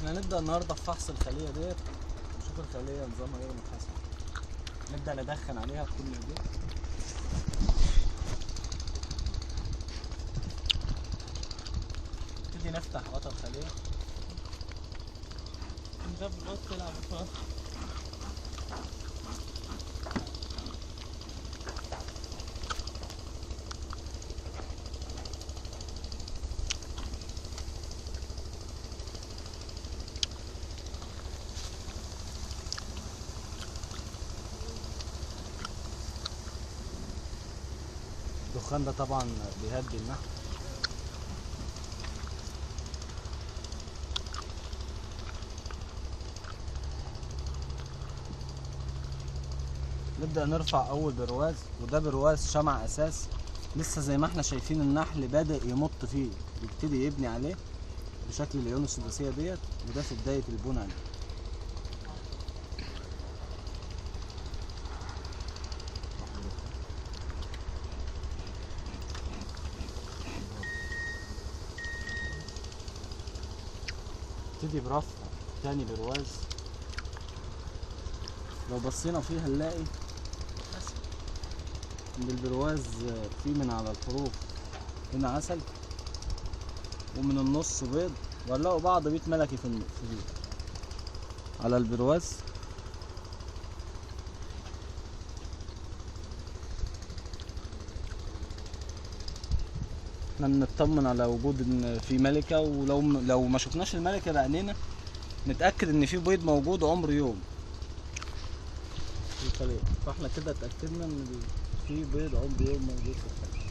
احنا هنبدأ النهارده في فحص الخلية ديت، نشوف الخلية نظامها ايه ونفحصها. نبدأ ندخن عليها بكل هدوء. نبتدي نفتح غطا الخلية. نخاف القط تلعب الفرخ. الدخان ده طبعا بيهدي النحل. نبدأ نرفع أول برواز، وده برواز شمع أساس. لسه زي ما احنا شايفين النحل بادئ يمط فيه، بيبتدي يبني عليه بشكل العيون السداسية ديت، وده في بداية البنى عليه. نبتدي برفع تاني برواز. لو بصينا فيه هنلاقي ان البرواز فيه من على الحروف هنا عسل، ومن النص بيض، وهنلاقوا بعض بيت ملكي في على البرواز. احنا بنطمن على وجود ان في ملكة، ولو لو ما شفناش الملكة بعينينا نتأكد ان في بيض موجود عمر يوم في الخلية. فاحنا كده اتأكدنا ان في بيض عمر يوم موجود في الخلية.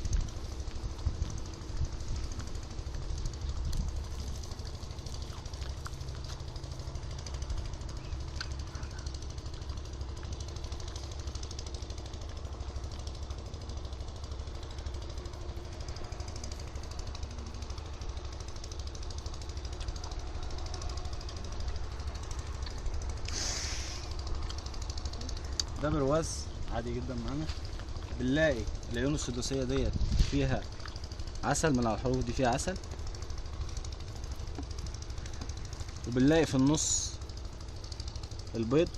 ده برواز عادي جدا معانا. بنلاقي العيون السداسية ديت فيها عسل، من على الحروف دي فيها عسل، وبنلاقي في النص البيض،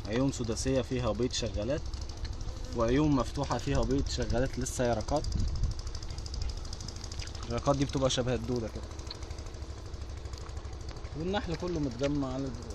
عيون سداسية فيها بيض شغالات، وعيون مفتوحة فيها بيض شغالات لسه يرقات. اليرقات دي بتبقى شبه الدودة كده، والنحل كله متجمع على البرواز.